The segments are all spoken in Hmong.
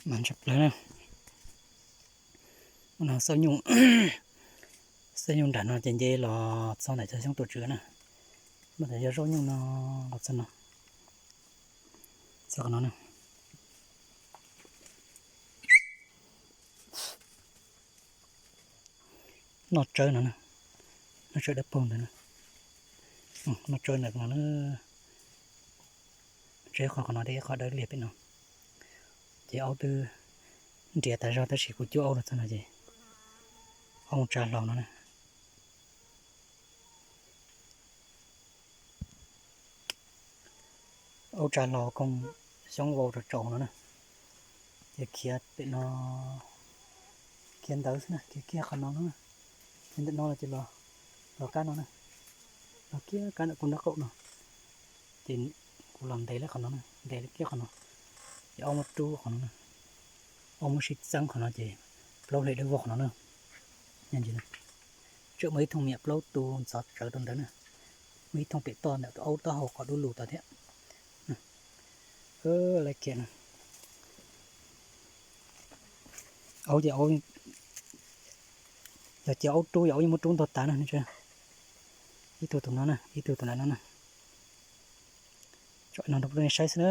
Mas ntsa plaws na. No xauj nyuj, xauj nyuj nram no ces nce los txog ntawm cov xyoob tus tswv na. Mas yog zaub nyuj no los txog no, txog qhov no na. Noj tsawb no, noj tsawb dawb paug ntawd, noj tsawb ntawd no. Tsawb qhov, qhov no thiab qhov dawb liag pem no. Ces aub twb nrias tas zog tab sis kuv cuab aub los txog no ces aub tsa hlau no na. Aub tsa hlau koog xyoob vau tsaus tsaus no na. Ces khiav pem no, khiav ntawd xwb na, khiav kiag qhov no na. Ces ntawm no los ces los kab no na, los kiag kab ntawm kuv nraub qaum no. Ces kuv los ntes lawm qhov no na, ntes lawm kiag qhov no. Ces aub muab rub qhov no na, aub muab sib txeeb qhov no ces plaub hle dawb vog qhov no na. Tseem muaj ib thooj miam plaub tu ntxov tsawv rau ntawd na, muaj ib thooj pem toj ntawm aub taub hau qhov dub lug tod thiab. Lawv khiav no. Aub ces, yog cia aub rub yog aub yeej muab rub ntog tas na. Ib tug tus no na, ib tug tus ntawm no na. Tso no rau nej saib xwb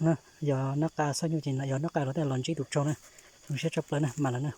na. Yog nab qa xauj nyuj ces yog nab qa los tej los ntsib tus tsaug na. Zoo siab tshaj plaws na, mam lawm na.